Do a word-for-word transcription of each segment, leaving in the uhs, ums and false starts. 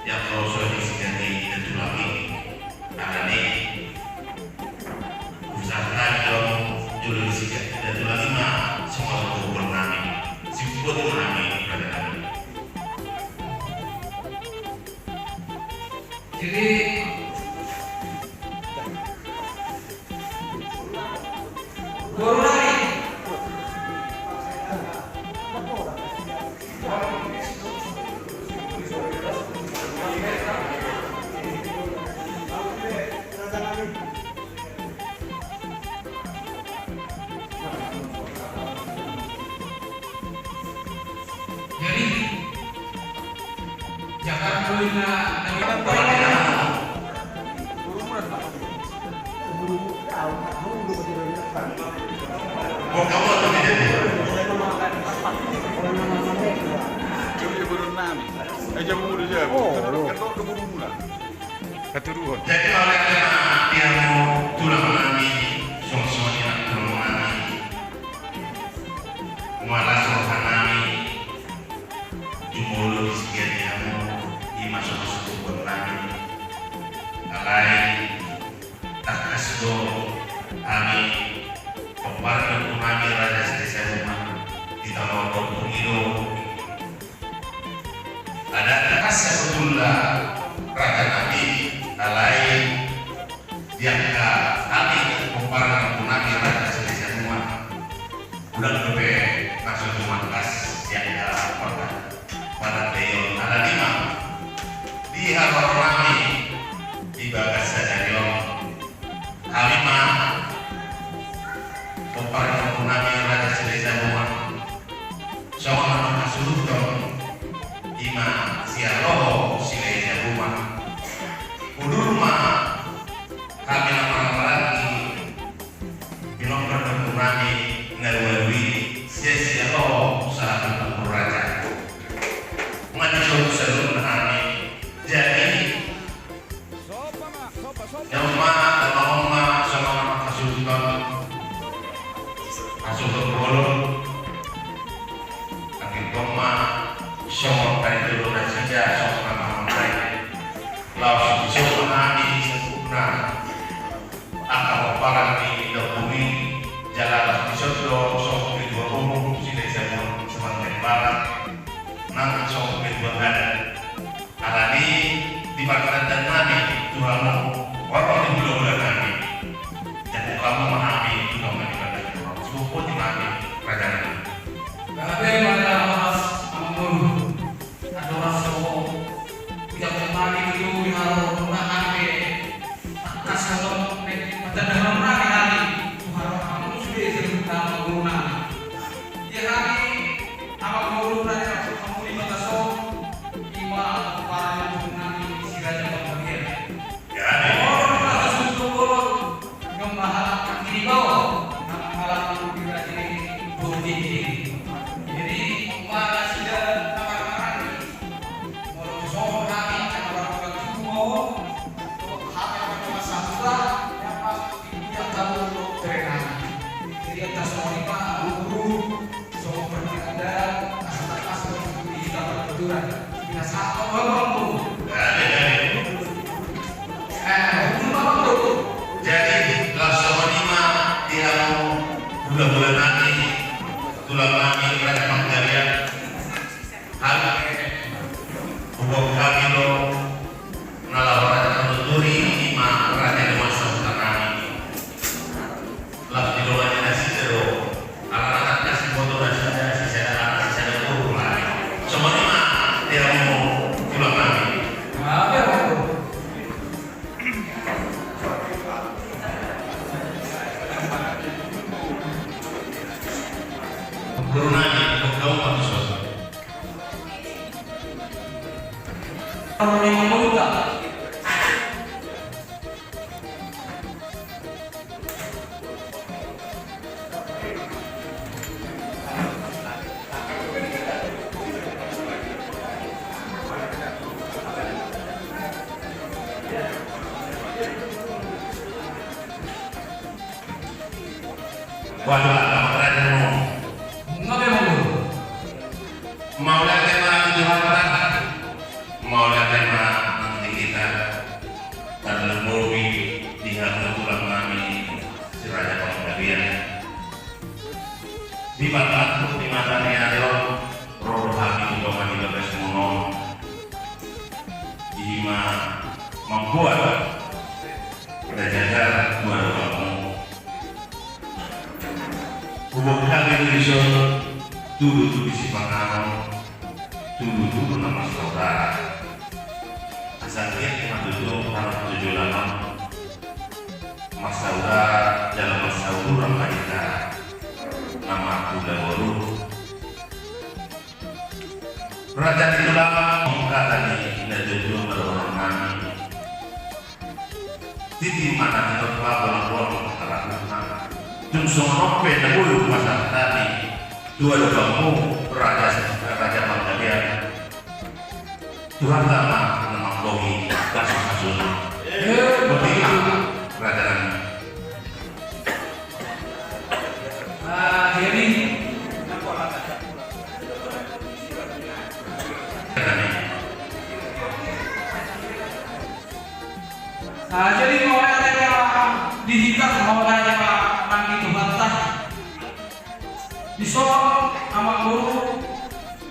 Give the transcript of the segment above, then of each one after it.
Yang kau sudah disegani dan tulangi, alani usaha kami dong julu disegani dan tulangi ma semua satu nami. Simpul nami pada nami. Jadi, jadi, jangan poin na, na Katuruhon. Jadi, oleh karena dia mau tulang nami, songon i nang tulang nami. Mualas roha nami, jumolo disegani hamu, i ma songon satubuan nami. Alai, tangkas do hami, pomparan ni ompu nami Raja Silahisabungan, di tano Ompung i do. Adat na sebetulna raja nami, alai di angka hami pomparan ni ompu nami Raja Silahisabungan, godang dope na so tumangkas di angka parta-, partandaon. Alani i ma di haroro nami di bagas sadari on, hami ma pomparan ni ompu nami Raja Silahisabungan, songon na mangkasuruthon, i ma Sihaloho Silahisabungan. Udur ma hami na marhahamaranggi, pinompar ni ompu nami na ruadua i, Sihaloho sahat tu Raja. Manjou saluhutna hami. Jadi, Jomma, jomma, jomma, songon na mangkasuruthon, hasuhuton bolon. Anggiat jomma, songon na nidok nasida, songon na mamangkai. Laos dison ma hami saluhutna angka pomparan ni ompu i, jala laos dison do songon ketua umum Silahisabungan Semarang Barat, nang songon ketua adat. Alani i, di partandaon nami tu hamu, horong di hulahula nami. Jadi hamu ma hami tu hamu di partandaon. Suhut di hami, raja nami. Gabe ma horas, amangboru. Andorang so hujak nami tu di haroro nami. Tangkas do, eh, partandaon nami hami tu haroro hamu sude saluhutna amangboru nami. Ia hami amangboru na di atas hamu di bagas on, i ma pomparan ni ompu nami Si Raja Panggabean. Jadi, molo di bagas on tu bolon, jomma halak nangkin i bao, nang halak nangkin i bao. Jadi, jomma nasida na marhahamaranggi. Molo songon hami, angka na marhahamaranggi tu bolon, hami angka na marhahamaranggi, ia pas di dia tamu do terenang. Jadi, angka songon i ma, guru, songon partandaon, asa tangkas songon di hita partuturan. Binasaon ma hamu. Jadi, laos songon i ma di hamu hulahula nami, tulang nami, Raja Panggabean. Hami, huboan hami do na laho raja manuturi, i ma raja ni masa utama nami. Laos didongani nasida do, ala na tangkas diboto nasida, sisada anak, sisada boru, hami. Songon i ma di hamu tulang nami. Boru nami, boru nami, boru nami. Waduh, apa berani mau? Ngapain mau? Mauliate ma tu Tuhanta, mauliate ma Ima mamboan raja jala dua dohot hamu. Huboan hami do dison tudu-tudu sipanganon, tudu-tudu na marsaudara. Asa anggiat ma tutu hami tu joloan on marsaudara jala marsaudara ma hita na marhula boru. Raja ni tulang, hata ni natuatua ma dohonon nami. Titi ma na tinompa bolon-bolon hata ni tulang. Tung songon on pe na boi hupasahat hami tu adopanmu, raja, raja Panggabean. Tuhanta ma na manggohi pasu-pasuna. Botima, raja nami. Ah, jadi, ah, jadi, mauliate ma di hita, mauliate ma nang di Tuhanta. Dison, amang boru,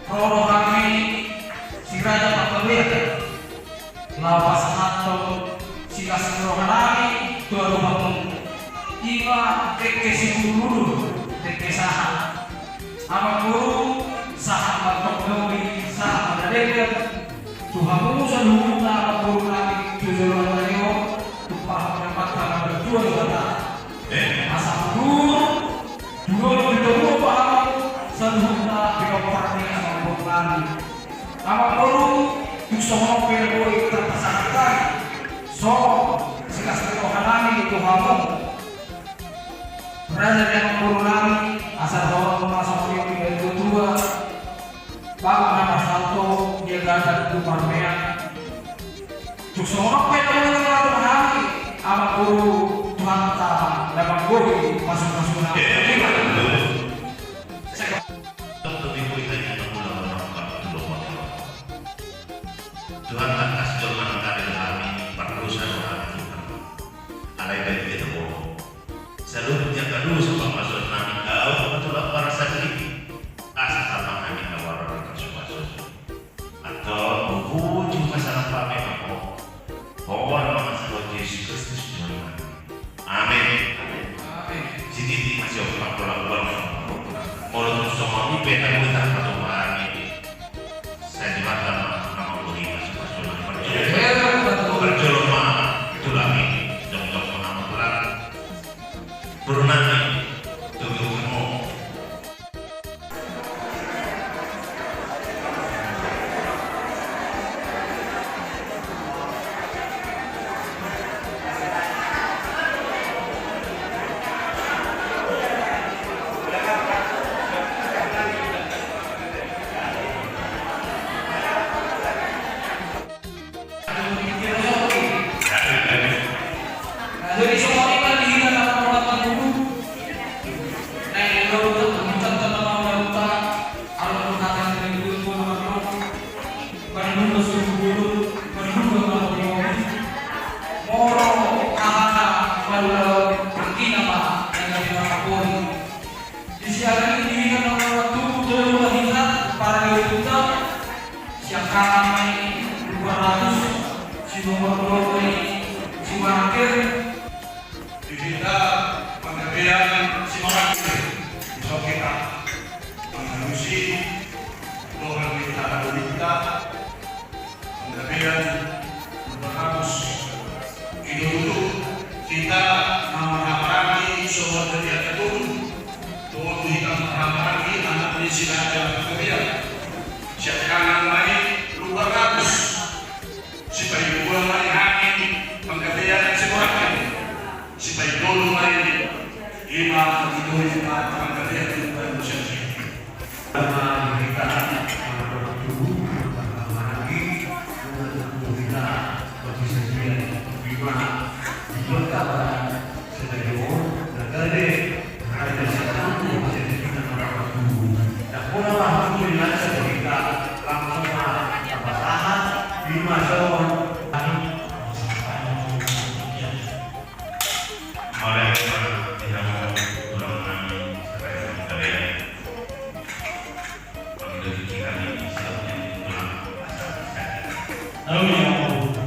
ro do hami si Raja Panggabean laho pasahathon silas ni roha nami tu adopanmu. Ima dengke sipululu, dengke sahat. Amang boru, sahat ma tu gabe, sahat ma tu dengke. Tu hamu saluhutna amang boru nami tu joloan on, tumpahon ma hata na martua di hita. Asa hudur, durung ditomu pahamu, saluhutna pinompar ni amang boru nami. Amang boru, tung songon on pe na boi tarpasahat hami songon silas ni roha nami tu hamu, raja ni amang boru nami, asa dohonon ma songon i di natuatua. Bagot na marsalto di agatan tu marmeak. Tung songon on pe na boi tarpasahat hami, amang boru, Tuhanta na manggohi pasu-pasuna. Tuhanta, tangkas jolma na tading hami, pardosa do hami, Tuhan. Alai baen hita bohong. Saluhut ni angka dosa pamasuon nami, aut ma tulang parasa i, asa tamba hami habaron ni pasu-pasu. Antong, hupuji, hupasahat hami ma ho, holan ma Tuhan Jesus Kristus Tuhanta. Amen. Amen. Sititi ma sian hami, holan ma. Molo tung songon i pe na boi tarpatupa hami. Sai Tuhanta ma na manggohi pasu-pasuna. Parjolo ma tulang i, jongjong ma tulang. Boru nami, togihon hamu. Jadi songon i ma di hita na mangolahon tubu. Naeng ro hita, hita na mangolahon tubu. Alana hata ni Tuhan, molo aha na mangolahon tubu, anggiat ma na gabe marhapori. Di siala ni i, di hita na mangolahon tubu, tolu ma hita, parjolo hita, siangkangan ma i Lumban Ratus, si nomor dua ma i Simarangkir. Di hita Panggabean Simarangkir, dison hita mangalusi roha ni hita, roha ni hita. Panggabean Lumban Ratus. I do tutu hita na marhahamaranggi songon na di angka tolu. Tolu hita marhahamaranggi anak ni si Raja Panggabean. Siangkangan ma i Lumban Ratus. Sipaidua ma i hami Panggabean Simarangkir. Sipaitolu ma i, ima i do hita Panggabean Lumban Ratus. Ima hita, mardohot tubu, marhahamaranggi, nunga tubu hita marsisajian, ima di bagasan sadari on, na gabe raja satu, jadi hita mardohot tubu. Ndang pola ma hami tu inanta, jadi hita langsung ma tapasahat, ima songon. Mauliate ma di hamu tulang nami, sahabat sekalian. Halo, ya.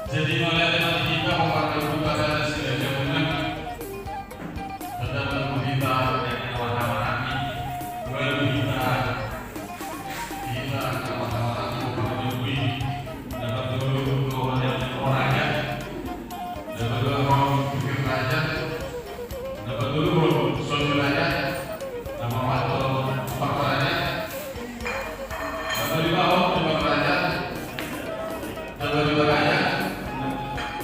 Jadi mauliate ma di hita, parjolo tu hita raja Silahisabungan. Tanda baru hita, dengan warna-warni. Baru hita, hita, warna-warni, baru hita. Dapat dulu, dua orang yang orang ya. Dapat dua orang pikir raja. Dapat dulu, bro. Soal raja. Nama waktu, empat raja. Dapat lima orang, lima raja. Dapat lima raja.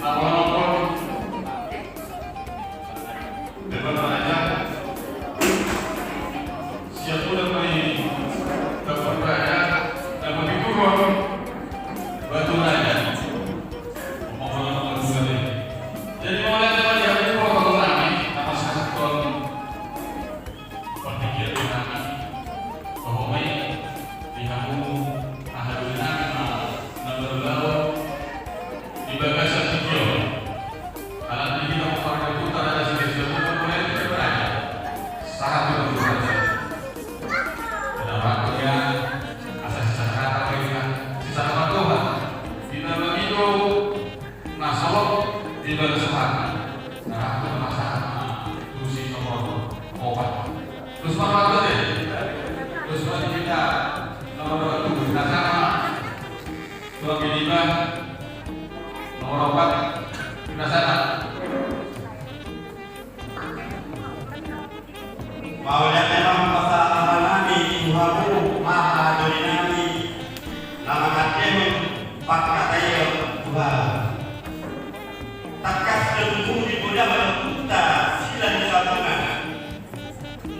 Nama orang. Dapat raja. Siap udah main. Dapat raja. Dapat lima orang. Batu raja. Jadi, mauliate ma di hamu, parjolo nami, nama sahat tu partingkian nami. Pahomai di hamu, aha doli nami, na, na marulaon di bagasan tingki on. Alani di hita parjolo tu hita raja Silahisabungan, mauliate ma di hita raja. Sahat tu raja. Ada waktu ya, asa sisa kata, sisa kata Tuhan. Di dalam itu, na solot di bagasan hami. Nah, aku na pasahat ma tu si nomor opat. Terus nomor opat deh. Terus nomor tiga. Nomor dua tu. Nah, sama. Dua puluh lima. Nomor opat. Nah, sama. Mauliate ma pasahat nami tu hamu, amang doli nami, na mangandehon pangkataion tu hami. Tangkas do tutu di poda ma di ompunta Silahisabungan.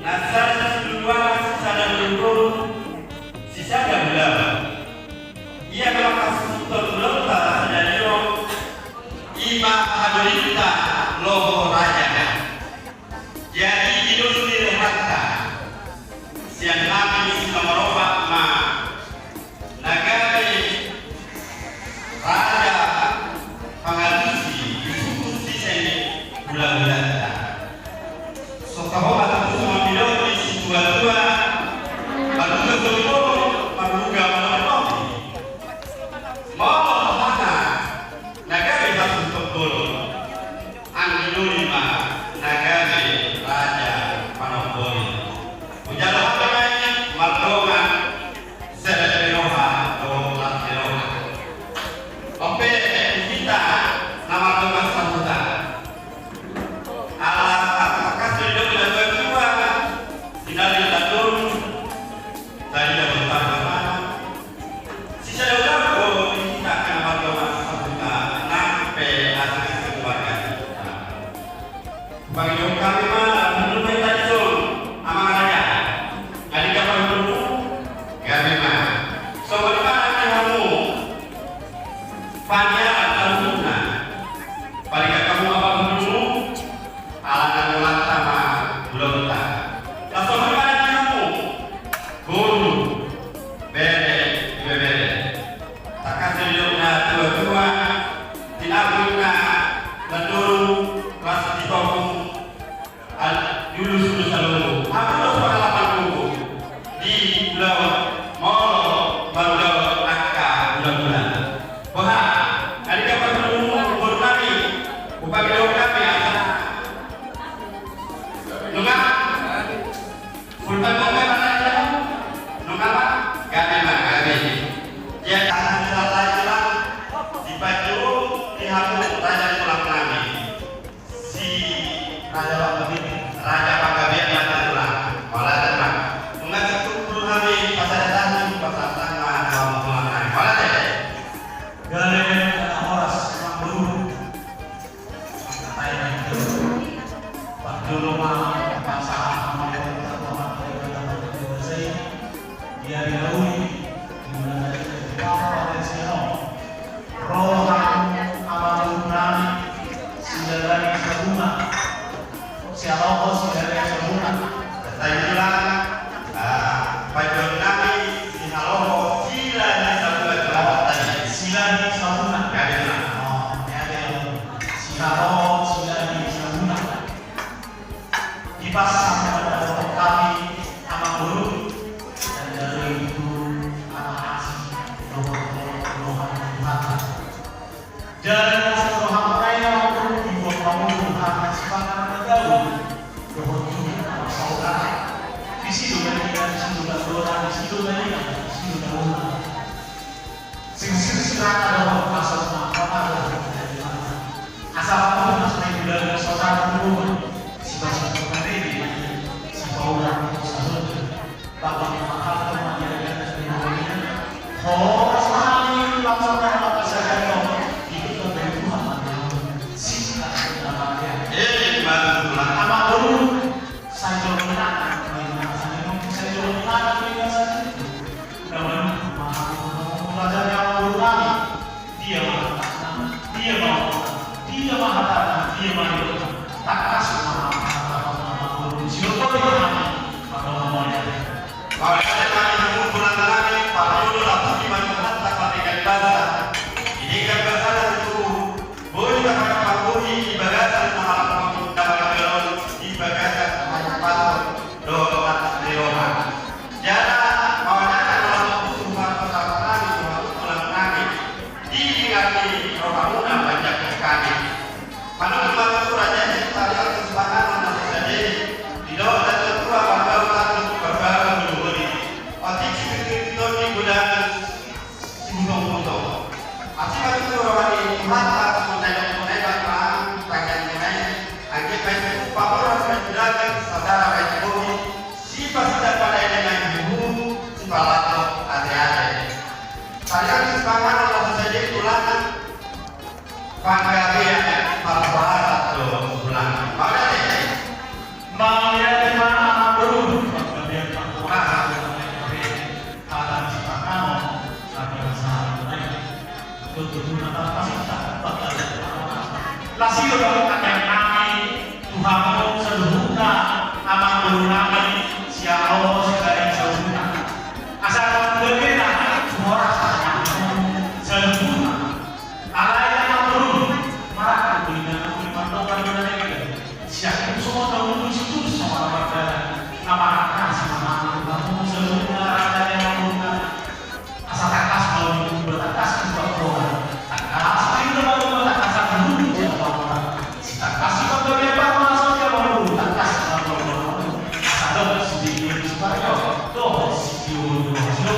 Na sada sisuluan, sisada dolok, sisada ulaon. Ia na mangkasusuthon ulaonta sadari on, i ma hadolinta Loho Raja. Jadi, di dos ni rohanta, sian hami si nomor opat ma na gabe raja pangalusi di suhut sise ni hulahulanta. Songon on ma tutu mambiroti situatua, marluga soriboru, marluga manopi. Molo hata na gabe hasuhuton bolon, anggi doli ma na gabe raja panomboli. Hujalo hami ma i mardongan serep ni roha dohot las ni roha. On pe di hita na mardongan sahuta. Ala tangkas do didok na tuatua, di na di tandon, tadi na bertambah. Sisada ulaon do di hita na mardongan sahuta, nang pe asa keluarga. Pangidoan hami ma, lalu nunga tadi son, amang raja. Jadi kapan dulu, gabe ma. Songon i ma di hamu. Paniaran saluhutna. Palinga hamu ma pahundulmu, ala na mulanta ma ulaonta. Laos songon i ma di hamu, boru, bere, ibebere. Tangkas do didok na tuatua, tinabun na mandorung, las di tohum, Al-, di ulus-ulus salongo. Hamu dos pangalaman buku di ulaon, molo marulaon angka bulan-bulan. Boha, na di kapan dulu boru nami, hupangidohon hami asa. Nunga? Full time boy ma na di hamu? Nunga ma? Gabe ma, gabe. Jadi, tahan di lalai ma, di pacu, di hamu, raja tulang nami. Si Raja Panggabean. Raja Panggabean ma tulang. Mauliate ma. Nunga tutup dulu hami pasahat-sahat, pasahat ma tu hamu tulang nami. Mauliate. Gabe na horas, amang boru. Parjolo ma pasahat hami tu amang boru. Ia di na uli, di na uli, di na uli, di na uli. Ro hamu amang boru nami, Silahisabungan. Sian Loho Silahisabungan. Sai ulang, ah, panjouon nami Sihaloho Silahisabungan. Silahisabungan. Gabe ma. Oh, gabe. Sihaloho Silahisabungan. Dipasahat ma di hamu amang boru, dan dari itu anak asli, nomor, nomor, nomor, nomor. Jala asa rohamuna i na mangolu dibuat hamu tu hata sipanganon na dao dohot tu hata saudara. Disi do na nian, disi do na dona, disi do na nian, disi do na dona. Sing sirsirana dohot pasona, pasona dohot pasona. Asa hamu na sai bulan saudara tu rumah. Sipasu pangari, sipaula saudara. Bapa ni mahal tu mania dan seni mania. Ho sahali langsung na mata saja no. Itu tu dari Tuhan mania. Singkat nama dia. Eh, baru pulang. Ama dulu. Saya jolong anak, saya jolong anak, saya jolong anak. Namun mahal. Raja yang dulu kami. Dia ma hatana, dia ma hatana, dia ma hatana, dia ma hatana. Tangkas ma hatana, sinopot ma hatana. Mauliate ma di hamu tulang nami, parjolo tapuji ma Tuhanta pardenggan basa. Didenggan basana tutu, boi tapaboa di bagasan na marangkup na marangkup di bagasan hahipason dohot atas ni roha. Jala mauliate ma di hamu tulang nami, tulang nami. Di hami rohamuna manjangkon hami. Manungkun ma tutu raja i, taringot tu sipanganon na so sadia i. Didok natuatua, parbaru tatu, parbaru holi-holi. Otik sipitopito ni godang sibutongbuto. Asi ma tutu roha ni Tuhanta tu naidok-naidok ma tangiang muna i. Anggiat ma i tutu pamoruon, pajulakan, sasada, baen bohi. Sipasidapotan ni na huhut, sipalaklok ate-ate. Taringot tu sipanganon na so sadia i tulang, panggabean parhorasan do tulang. Mauliate. Mauliate ma amang boru, panggabean parhorasan do tulang. Hata ni sipanganon na biasa. Tutu na tarpasita, panggabean parhorasan. Las i do tangiang nami tu hamu saluhutna, amang boru nami, sian ahu, sian saluhutna. Asa gabe na horas saluhutna. Alai amang boru, marangkup do inna nami, mandongani na denggan. Sian songon na ulu situtu songon na mardalan. Na marangkup do inna nami, amang boru, saluhutna, raja ni amang boru nami. Asa tangkas ma uli, tangkas ma uli. Tangkas ma uli, tangkas ma uli. Sitangkas ma uli, tangkas ma uli. Asa dong, sitio, sitio, sitio.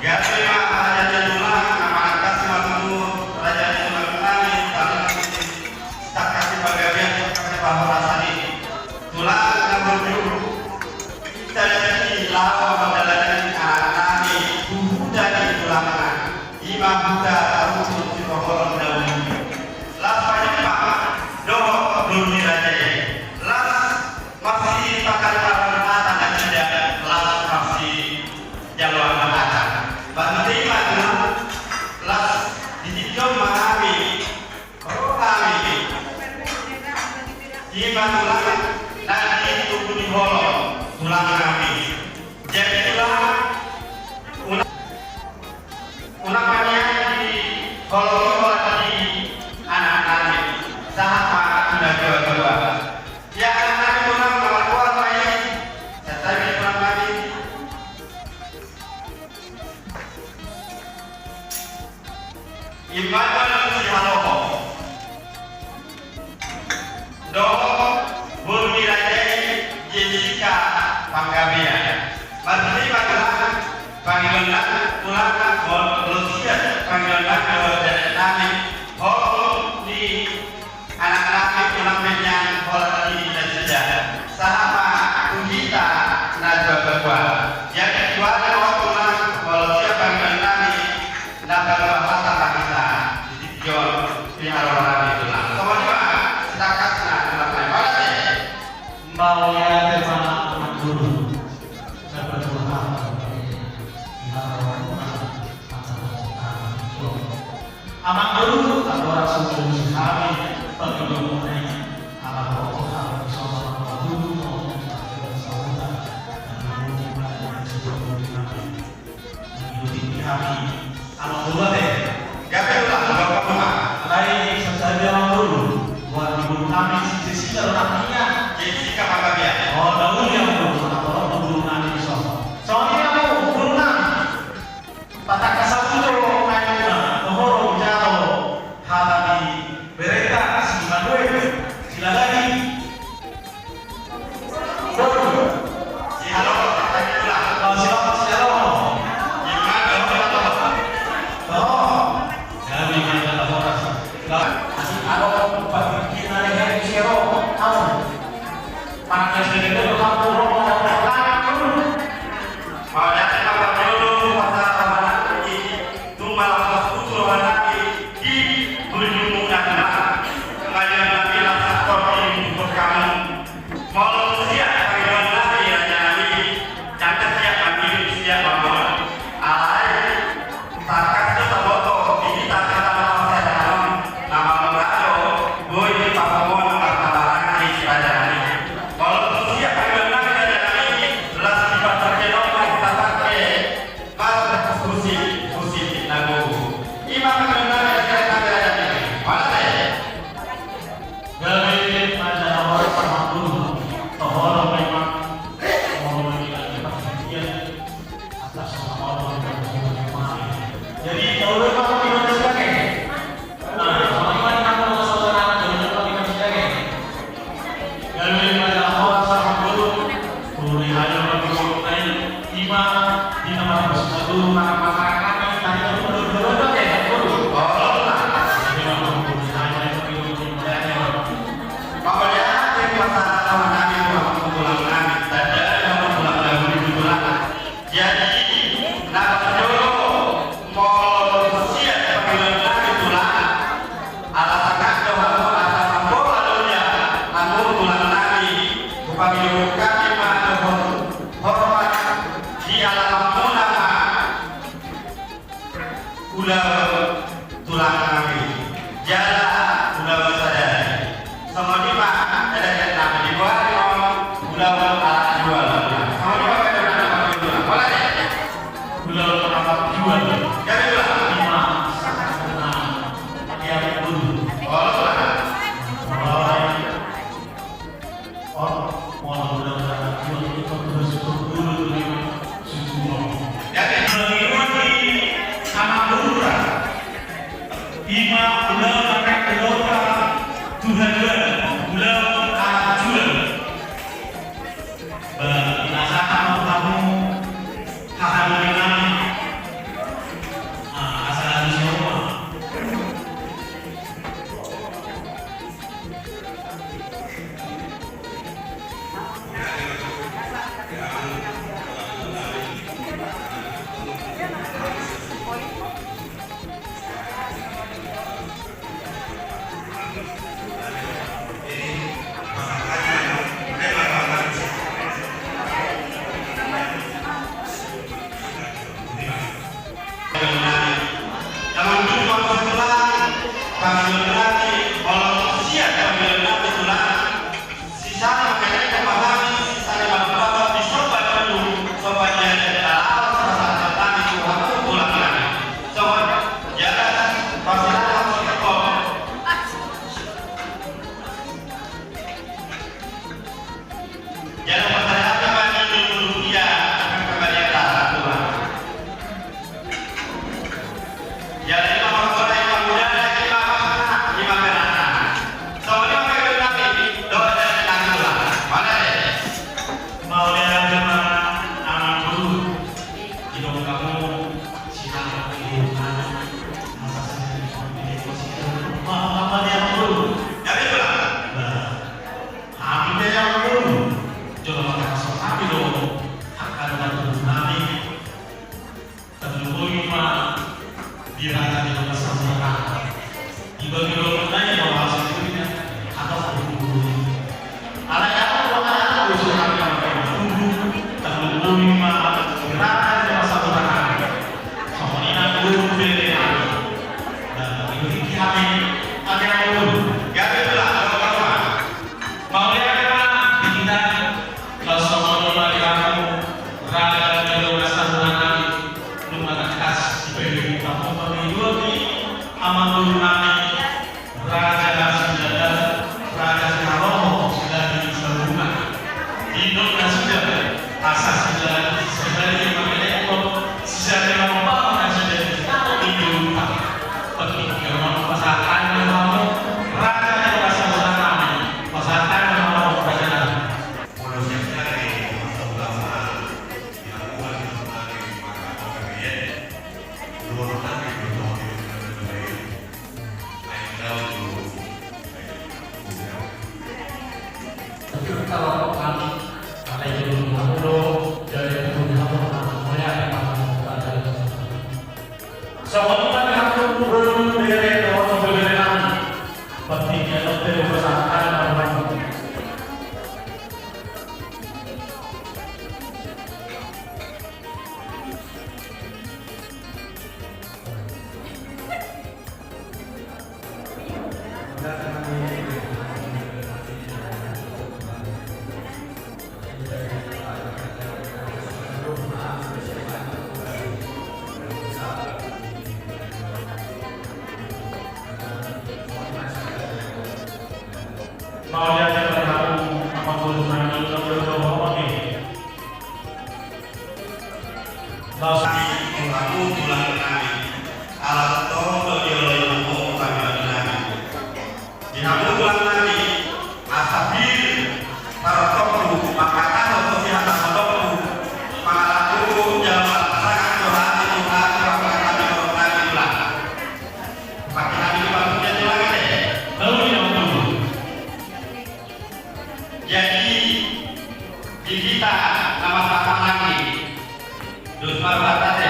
Gabe ma raja ni tulang, na marangkup ma tutu raja ni tulang nami, tangkas ma uli. Tangkas ma uli panggabean, tangkas ma uli parhorasan i. Tulang na burju. Hita di sini laho mandalangi anak nami tu huta ni tulangna, i ma huta Tarutung Sipoholong na uli. Las panyempa dohot boru ni raja i. Las marsipangkaliparan hata nasida, las marsijaloan hata. Marhite i ma tulang, las di tingki on ma hami. Roha ni i ma tulang na di tugu ni holong tulang nami. Jadi tulang, unang, unang ma nian di holong i holan di anak nami, sahat ma tu na tua-tua. Ia anak nami tulang, na margoar ma i, santabi tulang nami. Immanuel Sihaloho dohot boru ni raja i Jessica Panggabean. Marhite i ma tulang, pangidoan nami tulang, molo sian pangidoan nami dohot dadat nami, holong ni anak nami unang ma nian holan di nasida, sahat ma tu hita na tua-tua. Jadi tulang, molo sian pangidoan nami, na paluahon hata hita di tingki on, di haroro nami tulang. Songon i ma sitangkasna tulang nami. Mauliate. Mauliate ma amang boru. Na paluahon hata di haroro nami. Amang boru, anggo ra so mangolu hami, pangidoan muna i, ala rongkot hami songon na paluahon hata di haroro nami. Di hami, amang boru ate. Gabe tulang, gabe tulang. Alai santabi amang boru, boru ni boru nami si Jessica do nangkiningan. Jessica Panggabean. O, na uli amang boru, na boru nami dison. Songon i amang boru nami. Patangkas hamu jo aek muna, dohot ro bicara Ulaon tulang nami, jala ulaon sadari. Songon i ma, eda, eda nami, diboan on ulaon anak jual. Songon i ma, eda nami, ulaon anak jual. Ulaon anak jual. Jadi ulang. Ima, ima, ia pun. Olo, ulang. Olo. On, on, ulaon anak jual, itu terus berbulu, berbulu. Jadi, bagi-bagi anak lurah. Ima ulaon anak lurah, Tuhan, ulaon anak jual. Ba, ina saka mau kamu, hahalulingan. Ah, asal di semua. Jangan lupa setelah kami berarti, walau siap kami berarti tulang, sisana makanya kepahami, sisana bapak-bapak, bisa bantu, supaya tidak lawan salah satu kami Tuhan pulang lagi. Sobat, jaga, pasti harus kita. Jala pasahat ma i tu dia, angka kembalian tahan Tuhan. Jala ima mangkona ima mudana ima pasna ima penatna. Songon i ma pegel nami dohot dari nami Tuhan. Mana deh? Mauliate ma amang guru. Didok hamu sinamot ibu nami. Masa saya di sini. Maaf, maaf, ya, amang guru. Jadi, Tuhan. Bah. Hami pe jala ngolu, jolo mangkaso hami do, angka dongan tubu nami. Tarlumobi ma di raja ni dongan saudara. Dibagi dongan nai ma bahasa dirinya, atau tubu. Alai aku dongan anak dosa hami dongan tubu, tarlumobi ma di raja ni dongan saudara. Songon i nang guru pe hami. Nah, ikuti hami, hami ngolu. Gabe lah, kalau Mauliate ma di hita, laos songon i ma di hamu, raja ni dongan saudara nami, nunga tangkas dipaihut hamu pangidoan ni amang guru nami, raja Sindadan, raja Sihaloho, Sihadi Sabunga. Di dongan suda, asa Sihadi, Sihadi mangelekon, Sisada na mambahen na suda di tano di Jawa. Penting jama pasahat ni hamu raja ni pasahat nami, pasahat ni hamu raja nami. Molo siap dari masa ulama, dilakukan di rumah di maka kota Rian, luar tadi berdoa di rumah Rian. Songon i ma di hamu, bere dohot bere nami. Penting ia dope pasahat ni hamu. Mauliate ma di hamu, amang guru nami, amang guru nami. Laos. Di hamu tulang nami, ala tong do dioloi hamu panggilan nami. Di hamu tulang nami, asa pir, tarotopku, mangkatahon tu si hata hotopku, mangalaku, jala pasangan tu hami, tu hami, mangkatahon tu hami tulang. Pakai hami di waktu dia tulang ate. Lalu yang dulu. Jadi, di hita na marhaha nangkin, dos marhata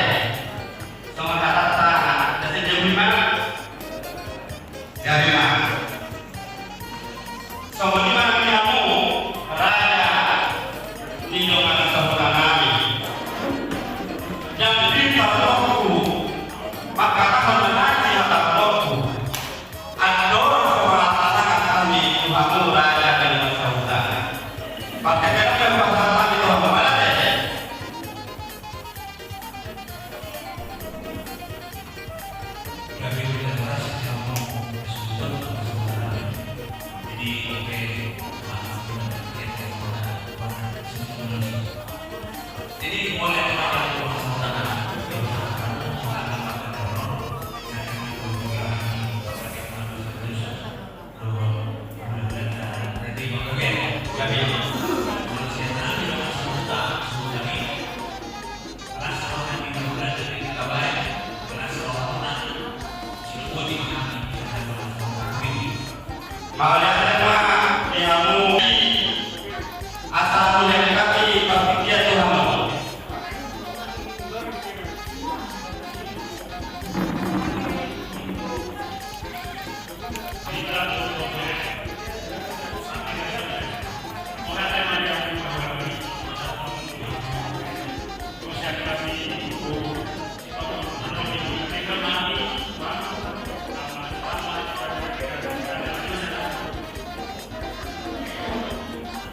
Mauliate ma di hamu, asa mauliate hami partingkian tu hamu.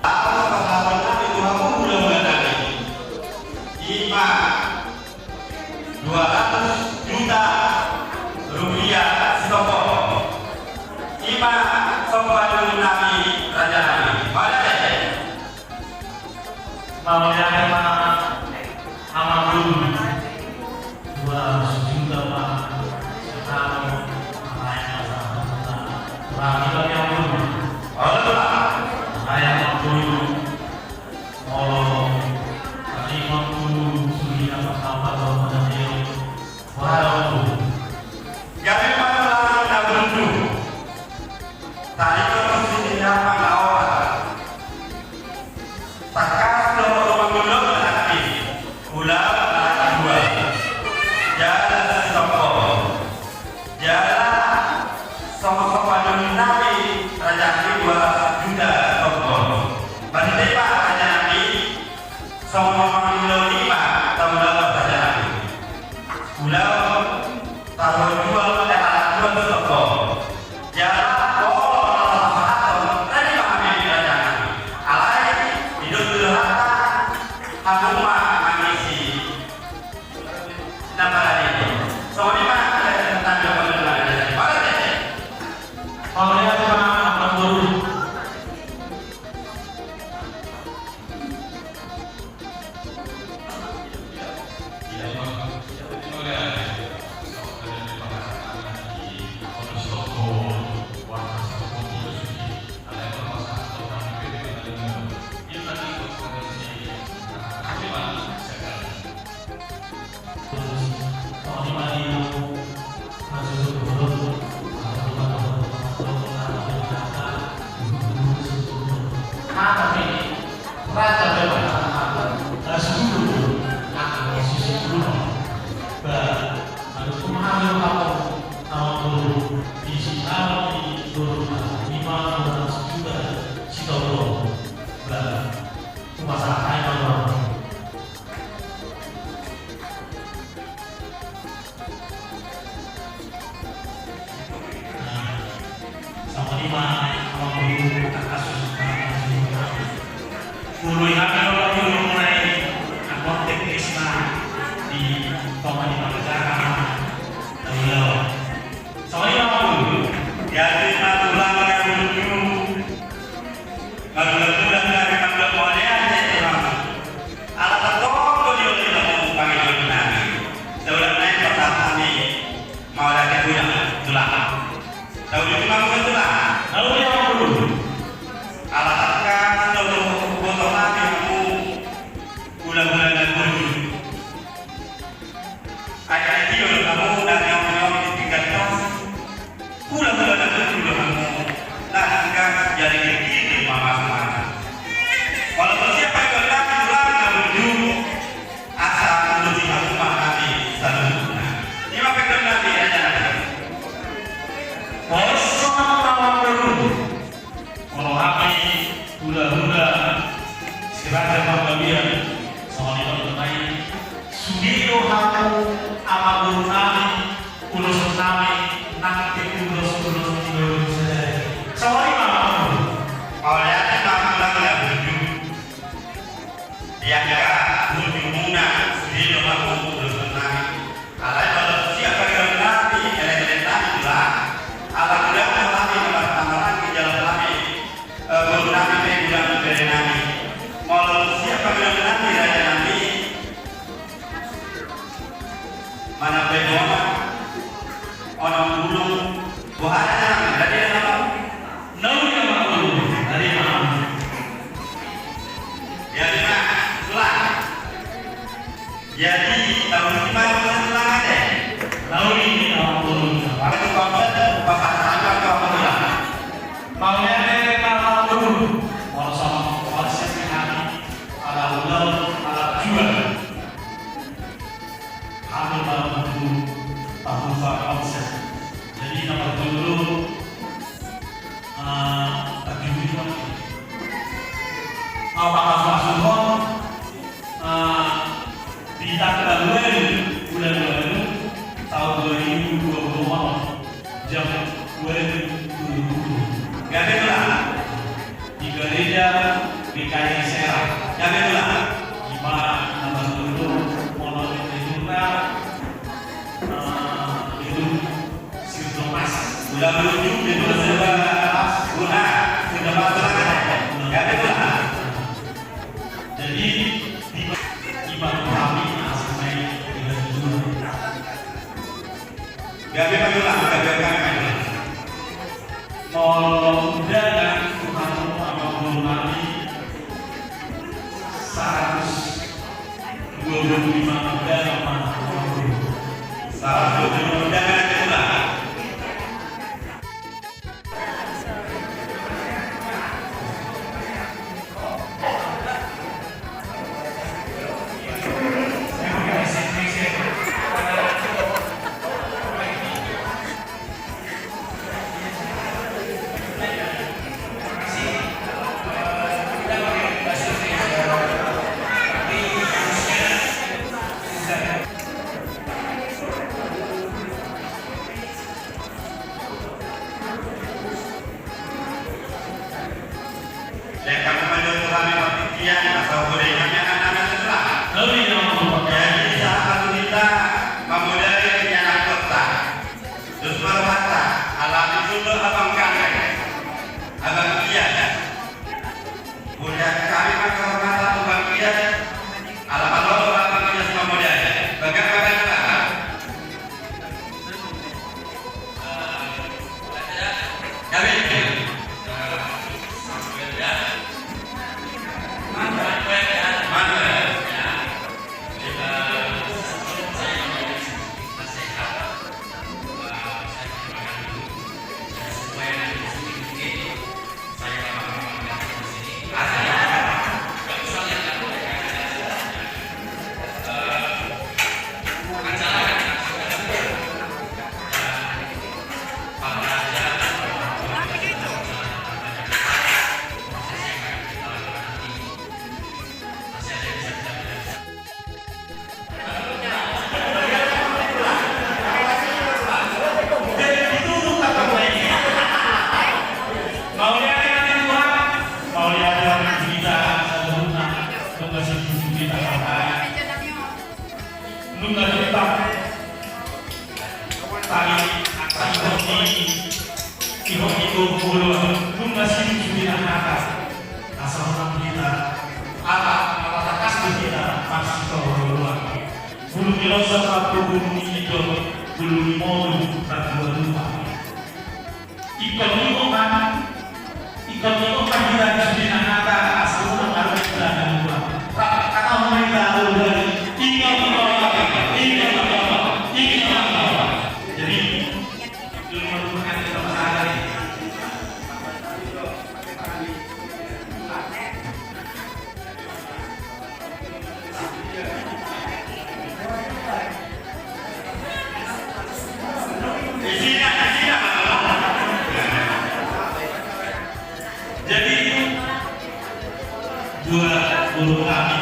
Atas pasahaton nami tu hamu hulahula nami, ima dua ratus juta rupiah sitopot. Ima somba ni nami raja nami. Mauliate. Mauliate ma amangboru. Dua ratus juta ma. Sekarang ma. Rami bagi amangboru. Mauliate ma amangboru. Molo tadi amangboru sudah apa-apa, kalau mana dia. Wah. Jadi masalah na buntu. Tadi kalau sini apa kau? Tangkas do rumah mundok nanti. Ulang anak dua. Jala sitopot. Jala songon songon nami raja nami dua ratus juta sitopot. Berarti Pak raja nami songon songon lima tahun lalu raja nami. Ulang Taruhon jual, eh, anak jual tu toko. Jala, oh, pasahaton, tadi manghabibi raja nami. Alai, didok tu Tuhanta, hamu ma mangisi. Na parade. Songon i ma, eh, tanda pengalaman dari parade. Mauliate ma amangboru. Songon i ma amangboru, tangkas. Olo, i hami do amangboru mulai angkon teknisna di tonga ni pangajaran. Tahu. Songon i ma amangboru. Jadi ma tulang na burju. Marhula-hula nami mandok mauliate tu hamu. Ala tongtong do niula ni hamu pangidoan nami. Saulak nai pasahat hami mauliate tulang, tulang. Tahu di hamu tulang. Tahu di hamu. Ala tangkas do huboto hami hamu hula-hula na burju. Ai, ai, dia do hamu na nyong-nyong di pinggan pos. Hula-hula na burju do hamu. Na tangkas jadi gigi di mama semana. Walaupun siapa yang berkati ulang na burju, asa urusi hamu ma hami saluhutna. Ima pinggan nami aja. Pos sama lawan burju. Molo hami hula-hula si Raja Panggabean, songon i do nai, sude do hamu amangboru nami, ulos nami, nang pe ulos-ulos ni lolo sadari. Songon i ma amangboru. Mauliate ma tulang na burju. Di angka burjumuna, sude do hamu ulos nami. Alai molo siap pangidoan nami, elek-elek nami tulang. Ala godang do hami na marhaha-haha di jalan nami. Eh, boru nami pe godang bere nami. Molo siap pangidoan nami, raja nami. Mana pe bona. Onom bulung. Boha na nami, tadi na nami. Nauli na mangolu, tadi na nami. Ya, lima, tulang. Jadi, tahu di mana tulang ada? Tahu di mana tulang? Pada tu bangsa dan bahasa anak kau tulang. Mau Jadi na parjolo, eh, tadi itu apa? Apa kasus-kasus, eh, di tanggal dua puluh bulan dua puluh, tahun dua ribu dua puluh empat, jam dua puluh. Gabe tu lah. Di gereja G K I Serang. Gabe tu lah. Ima nama dulu, mono di gereja, eh, itu Sir Thomas. Udah menuju di dua ribu sembilan belas. Udah, sudah masuk lagi. Gabe tu lah. Jadi, di, di kami asli di gereja. Gabe ma jolo, gabe ma jolo. Molo undangan tu hamu amang boru nami, saratus dua puluh lima undangan ma. Saratus dua puluh lima undangan ma. Lehon hamu ma jo tu hami partingkian, asa hubereng hami angka na sebelah. Jadi, sahat tu hita mamodai di anak kota. Terus marhata, ala di jolo abang kandai. Abang Ias. Mauliate hami ma tu abang Ias. Ala molo abang Ias mamodai. Bagak, bagak, bagak. Mauliate ma tu Tuhan, mauliate ma tu hita saluhutna, nunga situtu hita. Nunga hita. Tali, tali boti. Ibu-ibu, bulu, nunga situtu hita. Asa unang hita. Apa, apa takas hita, pas kita bulu. Bulu ni losa, bulu ni ido, bulu ni molu, tak dua dua. Ingkon ninna ma, ingkon ninna ma hita di sude na hata, asa unang adong hita na dua. Rap, hata ma hita dua. Ingkon ninna ma, ingkon ninna ma, ingkon ninna ma. Jadi, itu merupakan kita masalah ini. Jadi, dua puluh kami